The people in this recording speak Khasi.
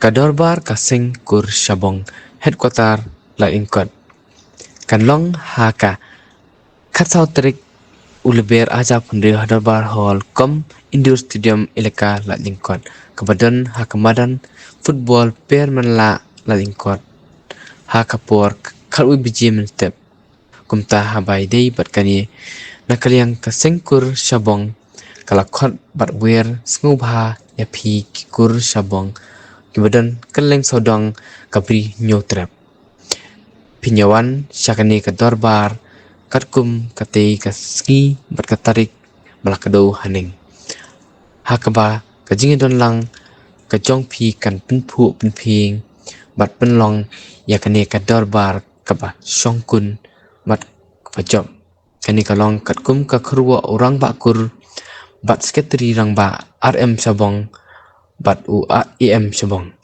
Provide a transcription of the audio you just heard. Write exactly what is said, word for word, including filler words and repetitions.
Ka Dorbar ka Seng Kur Shabong, Headquarter Laitkot, kan long ha ka khatsaw tarik u Lber ar hajar phew hynriew ha Dorbar Hall kum Indoor Stadium Elaka Laitkot, kaba don ha ka madan football Permanla Laitkot, ha ka por khatwei baje mynstep. Kumta haba ïadei bad kane, na ka liang ka Seng Kur Shabong ka la khot bad wer sngewbha ïa phi ki kur shabong kiba don kylleng sawdong ka Bri Hynñiewtrep. Phin ïa wan sha kane ka dorbar katkum katei ka sngi bad ka tarik ba la kdew haneng, ha kaba ka jingïadon lang ka jong phi kan pynphuh pynphieng bad pynlong ïa kane ka dorbar kaba shongkun bad kaba jop. Kane ka long katkum ka kyrwoh u Rangbah Kur bad Sekretari Rangbah, R M Shabong bad u A M Shabong.